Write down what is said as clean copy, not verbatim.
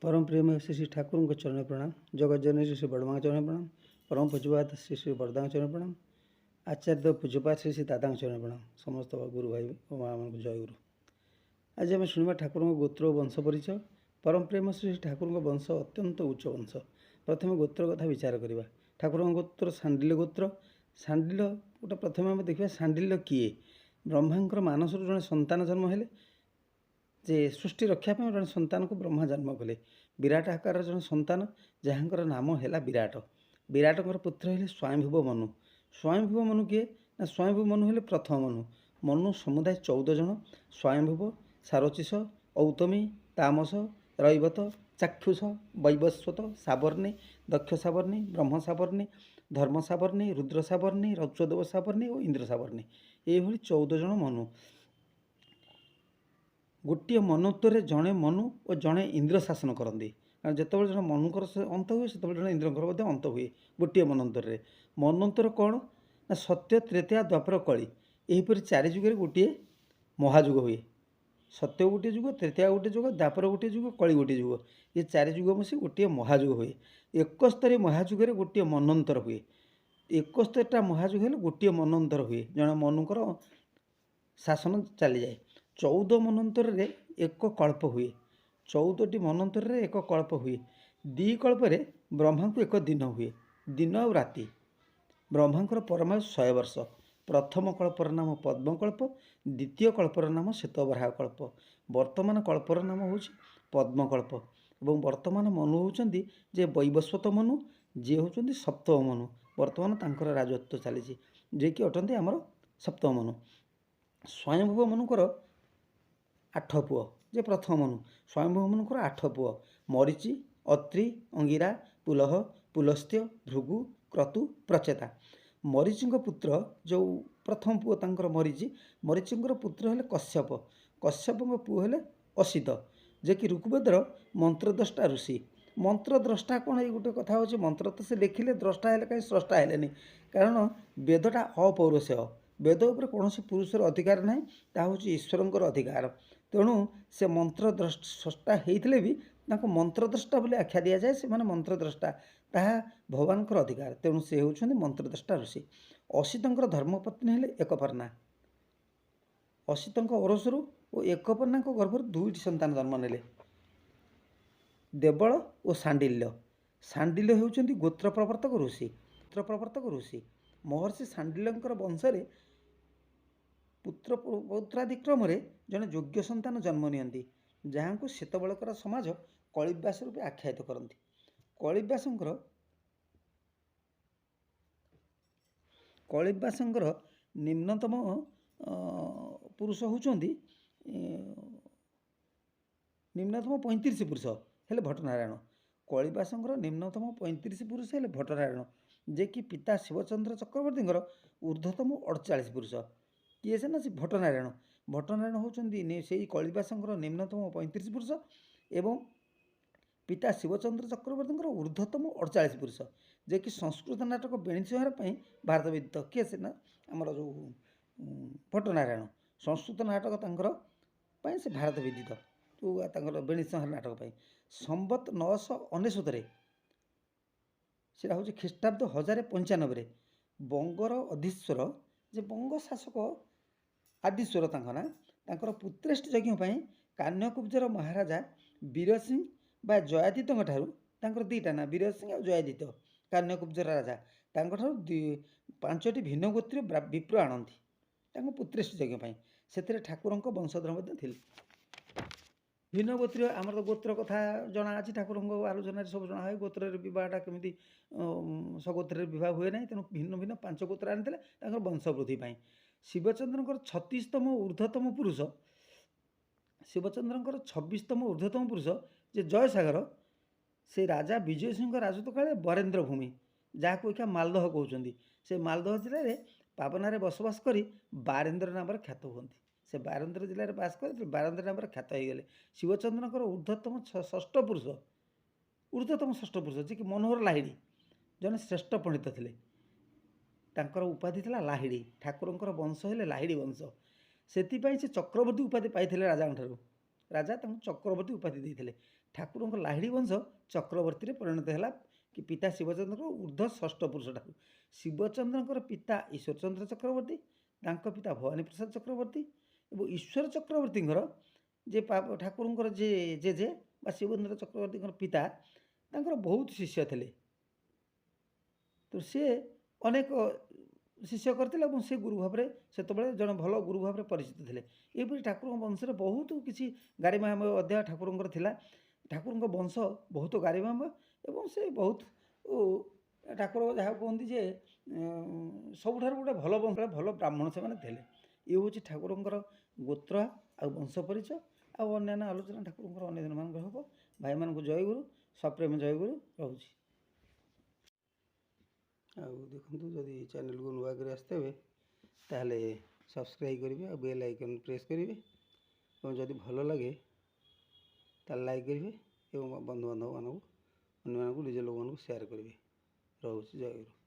ପରମ ପ୍ରେମ ଶ୍ରୀ ଶ୍ରୀ ଠାକୁରଙ୍କ ଚରଣ ପ୍ରଣାମ। ଜଗତ ଜନନୀ ଶ୍ରୀ ଶ୍ରୀ ବଡ଼ମାଙ୍କ ଚରଣ ପ୍ରଣାମ। ପରମ ପୂଜ୍ୟପାଦ ଶ୍ରୀ ଶ୍ରୀ ବରଦାଙ୍କ ଚରଣ ପ୍ରଣାମ। ଆଚାର୍ଯ୍ୟ ପୂଜ୍ୟପାଦ ଶ୍ରୀ ଶ୍ରୀ ଦାଦାଙ୍କ ଚରଣ ପ୍ରଣାମ। ସମସ୍ତ ଗୁରୁ ଭାଇ ଓ ମାଆମାନଙ୍କୁ ଜୟଗୁରୁ। ଆଜି ଆମେ ଶୁଣିବା ଠାକୁରଙ୍କ ଗୋତ୍ର ଓ ବଂଶ ପରିଚୟ। ପରମ ପ୍ରେମ ଶ୍ରୀ ଶ୍ରୀ ଠାକୁରଙ୍କ ବଂଶ ଅତ୍ୟନ୍ତ ଉଚ୍ଚ ବଂଶ। ପ୍ରଥମେ ଗୋତ୍ର କଥା ବିଚାର କରିବା। ଠାକୁରଙ୍କ ଗୋତ୍ର ଶାଣ୍ଡିଲ୍ୟ ଗୋତ୍ର। ଶାଣ୍ଡିଲ୍ୟ ଗୋଟେ, ପ୍ରଥମେ ଆମେ ଦେଖିବା ଶାଣ୍ଡିଲ୍ୟ କିଏ। ବ୍ରହ୍ମାଙ୍କର ମାନସରୁ ଜଣେ ସନ୍ତାନ ଜନ୍ମ ହେଲେ, ଯେ ସୃଷ୍ଟି ରକ୍ଷା ପାଇଁ ଜଣେ ସନ୍ତାନକୁ ବ୍ରହ୍ମା ଜନ୍ମ କଲେ। ବିରାଟ ଆକାରର ଜଣେ ସନ୍ତାନ, ଯାହାଙ୍କର ନାମ ହେଲା ବିରାଟ। ବିରାଟଙ୍କର ପୁତ୍ର ହେଲେ ସ୍ୱୟଂଭୁବ ମନୁ। ସ୍ୱୟଂଭୁବ ମନୁ କିଏ ନା, ସ୍ୱୟଂଭୁବ ମନୁ ହେଲେ ପ୍ରଥମ ମନୁ। ମନୁ ସମୁଦାୟ 14 ଜଣ: ସ୍ୱୟଂଭୁବ, ସାରୋଚିଷ, ଔତମୀ, ତାମସ, ରୈବତ, ଚାକ୍ଷୁଷ, ବୈବସ୍ୱତ, ସାବର୍ଣ୍ଣୀ, ଦକ୍ଷ ସାବର୍ଣ୍ଣୀ, ବ୍ରହ୍ମ ସାବର୍ଣ୍ଣୀ, ଧର୍ମ ସାବର୍ଣ୍ଣୀ, ରୁଦ୍ର ସାବର୍ଣ୍ଣୀ, ରୌଚଦେବ ସାବର୍ଣ୍ଣୀ ଓ ଇନ୍ଦ୍ର ସାବର୍ଣ୍ଣୀ। ଏଇଭଳି 14 ଜଣ ମନୁ। ଗୋଟିଏ ମନୁତ୍ୱରେ ଜଣେ ମନୁ ଓ ଜଣେ ଇନ୍ଦ୍ର ଶାସନ କରନ୍ତି। କାରଣ ଯେତେବେଳେ ଜଣେ ମନୁଙ୍କର ଅନ୍ତ ହୁଏ, ସେତେବେଳେ ଜଣେ ଇନ୍ଦ୍ରଙ୍କର ମଧ୍ୟ ଅନ୍ତ ହୁଏ ଗୋଟିଏ ମନ୍ୱନ୍ତରରେ। ମନ୍ୱନ୍ତର କ'ଣ ନା, ସତ୍ୟ, ତ୍ରେତୟା, ଦ୍ୱାପର, କଳି, ଏହିପରି 4 ଯୁଗରେ ଗୋଟିଏ ମହାଯୁଗ ହୁଏ। ସତ୍ୟ ଗୋଟିଏ ଯୁଗ, ତ୍ରେତୟା ଗୋଟିଏ ଯୁଗ, ଦ୍ୱାପର ଗୋଟିଏ ଯୁଗ, କଳି ଗୋଟିଏ ଯୁଗ। ଏ 4 ଯୁଗ ମିଶି ଗୋଟିଏ ମହାଯୁଗ ହୁଏ। 71 ମହାଯୁଗରେ ଗୋଟିଏ ମନ୍ୱନ୍ତର ହୁଏ। 71ଟା ମହାଯୁଗ ହେଲେ ଗୋଟିଏ ମନ୍ୱନ୍ତର ହୁଏ, ଜଣେ ମନୁଙ୍କର ଶାସନ ଚାଲିଯାଏ। 14 ମନ୍ୱନ୍ତରରେ ଏକ କଳ୍ପ ହୁଏ। 14ଟି ମନ୍ୱନ୍ତରରେ ଏକ କଳ୍ପ ହୁଏ। 2 କଳ୍ପରେ ବ୍ରହ୍ମାଙ୍କୁ ଏକ ଦିନ ହୁଏ, ଦିନ ଆଉ ରାତି। ବ୍ରହ୍ମାଙ୍କର ପରମାୟୁ 100 ବର୍ଷ। ପ୍ରଥମ କଳ୍ପର ନାମ ପଦ୍ମକଳ୍ପ, ଦ୍ୱିତୀୟ କଳ୍ପର ନାମ ଶ୍ଵେତବରାହ କଳ୍ପ। ବର୍ତ୍ତମାନ କଳ୍ପର ନାମ ହେଉଛି ପଦ୍ମକଳ୍ପ ଏବଂ ବର୍ତ୍ତମାନ ମନୁ ହେଉଛନ୍ତି ଯେ ବୈବସ୍ୱତ ମନୁ, ଯିଏ ହେଉଛନ୍ତି ସପ୍ତମ ମନୁ। ବର୍ତ୍ତମାନ ତାଙ୍କର ରାଜତ୍ୱ ଚାଲିଛି, ଯିଏକି ଅଟନ୍ତି ଆମର ସପ୍ତମ ମନୁ। ସ୍ୱୟଂଭୁବ ମନୁଙ୍କର 8 ପୁଅ। ଯେ ପ୍ରଥମ ମନୁ ସ୍ୱୟଂଭୁବ ମନୁଙ୍କର 8 ପୁଅ: ମରିଚି, ଅତ୍ରି, ଅଙ୍ଗିରା, ପୁଲହ, ପୁଲସ୍ତ୍ୟ, ଭୃଗୁ, କ୍ରତୁ, ପ୍ରଚେତା। ମରିଚିଙ୍କ ପୁତ୍ର, ଯେଉଁ ପ୍ରଥମ ପୁଅ ତାଙ୍କର ମରିଚି, ମରିଚିଙ୍କର ପୁତ୍ର ହେଲେ କଶ୍ୟପ। କଶ୍ୟପଙ୍କ ପୁଅ ହେଲେ ଅସିତ, ଯିଏକି ଋଗ୍ବେଦର ମନ୍ତ୍ରଦ୍ରଷ୍ଟା ଋଷି। ମନ୍ତ୍ରଦ୍ରଷ୍ଟା କ'ଣ? ଏଇ ଗୋଟେ କଥା ହେଉଛି, ମନ୍ତ୍ର ତ ସେ ଲେଖିଲେ, ଦ୍ରଷ୍ଟା ହେଲେ କାହିଁ, ସ୍ରଷ୍ଟା ହେଲେନି? କାରଣ ବେଦଟା ଅପୌରୁଷେୟ। ବେଦ ଉପରେ କୌଣସି ପୁରୁଷର ଅଧିକାର ନାହିଁ, ତାହା ହେଉଛି ଈଶ୍ୱରଙ୍କର ଅଧିକାର। ତେଣୁ ସେ ମନ୍ତ୍ର ସ୍ରଷ୍ଟା ହେଇଥିଲେ ବି ତାଙ୍କୁ ମନ୍ତ୍ରଦ୍ରଷ୍ଟା ବୋଲି ଆଖ୍ୟା ଦିଆଯାଏ। ସେମାନେ ମନ୍ତ୍ରଦ୍ରଷ୍ଟା, ତାହା ଭଗବାନଙ୍କର ଅଧିକାର। ତେଣୁ ସେ ହେଉଛନ୍ତି ମନ୍ତ୍ରଦ୍ରଷ୍ଟା ଋଷି। ଅସିତଙ୍କର ଧର୍ମପତ୍ନୀ ହେଲେ ଏକପର୍ଣ୍ଣା। ଅସିତଙ୍କ ଔରସରୁ ଓ ଏକପର୍ଣ୍ଣାଙ୍କ ଗର୍ଭରୁ 2ଟି ସନ୍ତାନ ଜନ୍ମ ନେଲେ, ଦେବଳ ଓ ଶାଣ୍ଡିଲ୍ୟ। ଶାଣ୍ଡିଲ୍ୟ ହେଉଛନ୍ତି ଗୋତ୍ର ପ୍ରବର୍ତ୍ତକ ଋଷି। ଗୋତ୍ର ପ୍ରବର୍ତ୍ତକ ଋଷି ମହର୍ଷି ଶାଣ୍ଡିଲ୍ୟଙ୍କର ବଂଶରେ ପୁତ୍ର ପୌତ୍ରାଦିକ୍ରମରେ ଜଣେ ଯୋଗ୍ୟ ସନ୍ତାନ ଜନ୍ମ ନିଅନ୍ତି, ଯାହାଙ୍କୁ ସେତେବେଳକର ସମାଜ କଳିବ୍ୟାସ ରୂପେ ଆଖ୍ୟାୟିତ କରନ୍ତି। କଳିବ୍ୟାସଙ୍କର ନିମ୍ନତମ ପୁରୁଷ ହେଉଛନ୍ତି, ନିମ୍ନତମ 35 ପୁରୁଷ ହେଲେ ଭଟ୍ଟନାରାୟଣ। କଳିବାସଙ୍କର ନିମ୍ନତମ 35 ପୁରୁଷ ହେଲେ ଭଟ୍ଟନାରାୟଣ, ଯିଏକି ପିତା ଶିବଚନ୍ଦ୍ର ଚକ୍ରବର୍ତ୍ତୀଙ୍କର ଉର୍ଦ୍ଧ୍ୱତମ 48 ପୁରୁଷ। କିଏ ସେ ନା, ସେ ଭଟ୍ଟନାରାୟଣ। ଭଟ୍ଟନାରାୟଣ ହେଉଛନ୍ତି ସେଇ କଳିବାସଙ୍କର ନିମ୍ନତମ 35 ପୁରୁଷ ଏବଂ ପିତା ଶିବଚନ୍ଦ୍ର ଚକ୍ରବର୍ତ୍ତୀଙ୍କର ଉର୍ଦ୍ଧ୍ୱତମ 48 ପୁରୁଷ, ଯିଏକି ସଂସ୍କୃତ ନାଟକ ବେଣୀ ପାଇଁ ଭାରତ ବିଦିତ। କିଏ ସେ ନା, ଆମର ଯେଉଁ ଭଟ୍ଟନାରାୟଣ, ସଂସ୍କୃତ ନାଟକ ତାଙ୍କର ପାଇଁ ସେ ଭାରତ ବିଦିତ, ଯେଉଁ ତାଙ୍କର ବେଣୀ ସଂହାର ନାଟକ ପାଇଁ। ସମ୍ବତ 999ରେ, ସେଇଟା ହେଉଛି ଖ୍ରୀଷ୍ଟାବ୍ଦ 1095ରେ, ବଙ୍ଗର ଅଧୀଶ୍ୱର, ଯେ ବଙ୍ଗ ଶାସକ ଆଦିଶ୍ୱର ତାଙ୍କ ନାଁ, ତାଙ୍କର ପୁତ୍ରେଷ୍ଟି ଯଜ୍ଞ ପାଇଁ କାନ୍ୟକୁବ୍ଜର ମହାରାଜା ବୀରସିଂହ ବା ଜୟାଦିତ୍ୟଙ୍କ ଠାରୁ, ତାଙ୍କର 2ଟା ନାଁ ବୀରସିଂହ ଆଉ ଜୟାଦିତ୍ୟ, କାନ୍ୟକୁବ୍ଜର ରାଜା, ତାଙ୍କଠାରୁ 5ଟି ଭିନ୍ନ ଗୋତ୍ରୀୟ ବିପ୍ର ଆଣନ୍ତି ତାଙ୍କ ପୁତ୍ରେଷ୍ଟି ଯଜ୍ଞ ପାଇଁ। ସେଥିରେ ଠାକୁରଙ୍କ ବଂଶଧର ମଧ୍ୟ ଥିଲେ। ଭିନ୍ନ ଗୋତ୍ରୀୟ, ଆମର ତ ଗୋତ୍ର କଥା ଜଣା ଅଛି, ଠାକୁରଙ୍କ ଆଲୋଚନାରେ ସବୁ ଜଣା ହୁଏ। ଗୋତ୍ରରେ ବିବାହଟା କେମିତି, ସଗୋତ୍ରରେ ବିବାହ ହୁଏ ନାହିଁ। ତେଣୁ ଭିନ୍ନ ଭିନ୍ନ 5 ଗୋତ୍ର ଆଣିଥିଲେ ତାଙ୍କର ବଂଶ ବୃଦ୍ଧି ପାଇଁ। ଶିବଚନ୍ଦ୍ରଙ୍କର 36ତମ ଉର୍ଦ୍ଧ୍ୱତମ ପୁରୁଷ, ଶିବଚନ୍ଦ୍ରଙ୍କର 26ତମ ଉର୍ଦ୍ଧ୍ୱତମ ପୁରୁଷ ଯେ ଜୟସାଗର, ସେ ରାଜା ବିଜୟ ସିଂହଙ୍କ ରାଜତ୍ୱ କାଳରେ ବରେନ୍ଦ୍ର ଭୂମି, ଯାହାକୁ ଏକା ମାଲଦହ କହୁଛନ୍ତି, ସେ ମାଲଦହ ଜିଲ୍ଲାରେ ପାବନାରେ ବସବାସ କରି ବାରେନ୍ଦ୍ର ନାମରେ ଖ୍ୟାତ ହୁଅନ୍ତି। ସେ ବାରେନ୍ଦ୍ର ଜିଲ୍ଲାରେ ବାସ କରି ବାରେନ୍ଦ୍ର ନାମରେ ଖ୍ୟାତ ହେଇଗଲେ। ଶିବଚନ୍ଦ୍ରଙ୍କର ଉର୍ଦ୍ଧ୍ୱତମ ଷଷ୍ଠ ପୁରୁଷ, ଉର୍ଦ୍ଧ୍ୱତମ ଷଷ୍ଠ ପୁରୁଷ ଯିଏକି ମନୋହର ଲାହିଡ଼ି, ଜଣେ ଶ୍ରେଷ୍ଠ ପଣ୍ଡିତ ଥିଲେ। ତାଙ୍କର ଉପାଧି ଥିଲା ଲାହିଡ଼ି। ଠାକୁରଙ୍କର ବଂଶ ହେଲେ ଲାହିଡ଼ି ବଂଶ। ସେଥିପାଇଁ ସେ ଚକ୍ରବର୍ତ୍ତୀ ଉପାଧି ପାଇଥିଲେ ରାଜାଙ୍କ ଠାରୁ। ରାଜା ତାଙ୍କୁ ଚକ୍ରବର୍ତ୍ତୀ ଉପାଧି ଦେଇଥିଲେ। ଠାକୁରଙ୍କ ଲାହିଡ଼ି ବଂଶ ଚକ୍ରବର୍ତ୍ତୀରେ ପରିଣତ ହେଲା କି ପିତା ଶିବଚନ୍ଦ୍ରଙ୍କ ଉର୍ଦ୍ଧ୍ୱ ଷଷ୍ଠ ପୁରୁଷ ଠାରୁ। ଶିବଚନ୍ଦ୍ରଙ୍କର ପିତା ଈଶ୍ୱରଚନ୍ଦ୍ର ଚକ୍ରବର୍ତ୍ତୀ, ତାଙ୍କ ପିତା ଭବାନୀ ପ୍ରସାଦ ଚକ୍ରବର୍ତ୍ତୀ ଏବଂ ଈଶ୍ୱର ଚକ୍ରବର୍ତ୍ତୀଙ୍କର ଯେ ଠାକୁରଙ୍କର ଯେ ଜେଜେ ବା ଶିବେନ୍ଦ୍ର ଚକ୍ରବର୍ତ୍ତୀଙ୍କର ପିତା, ତାଙ୍କର ବହୁତ ଶିଷ୍ୟ ଥିଲେ। ତ ସିଏ ଅନେକ ଶିଷ୍ୟ କରିଥିଲେ ଏବଂ ସେ ଗୁରୁ ଭାବରେ ସେତେବେଳେ ଜଣେ ଭଲ ଗୁରୁ ଭାବରେ ପରିଚିତ ଥିଲେ। ଏହିପରି ଠାକୁରଙ୍କ ବଂଶରେ ବହୁତ କିଛି ଗାରିମାମୟ ଅଧ୍ୟାୟ ଠାକୁରଙ୍କର ଥିଲା। ଠାକୁରଙ୍କ ବଂଶ ବହୁତ ଗାରିମାମୟ ଏବଂ ସେ ବହୁତ ଠାକୁର ଯାହା କୁହନ୍ତି ଯେ ସବୁଠାରୁ ଗୋଟେ ଭଲ ବଂଶ, ଭଲ ବ୍ରାହ୍ମଣ ସେମାନେ ଥିଲେ। ଇଏ ହେଉଛି ଠାକୁରଙ୍କର ଗୋତ୍ର ଆଉ ବଂଶ ପରିଚୟ। ଆଉ ଅନ୍ୟାନ୍ୟ ଆଲୋଚନା ଠାକୁରଙ୍କର ଅନ୍ୟ ଦିନମାନଙ୍କର ହେବ। ଭାଇମାନଙ୍କୁ ଜୟଗୁରୁ, ସପ୍ରେମ ଜୟଗୁରୁ ରହୁଛି। ଆଉ ଦେଖନ୍ତୁ, ଯଦି ଚ୍ୟାନେଲକୁ ନୂଆ କରି ଆସିଥିବେ ତାହେଲେ ସବସ୍କ୍ରାଇବ୍ କରିବେ ଆଉ ବେଲ୍ ଆଇକନ୍ ପ୍ରେସ୍ କରିବେ ଏବଂ ଯଦି ଭଲ ଲାଗେ ତାହେଲେ ଲାଇକ୍ କରିବେ ଏବଂ ବନ୍ଧୁବାନ୍ଧବମାନଙ୍କୁ, ଅନ୍ୟମାନଙ୍କୁ, ନିଜ ଲୋକମାନଙ୍କୁ ସେୟାର କରିବେ। ରହୁଛି, ଜୟଗୁରୁ।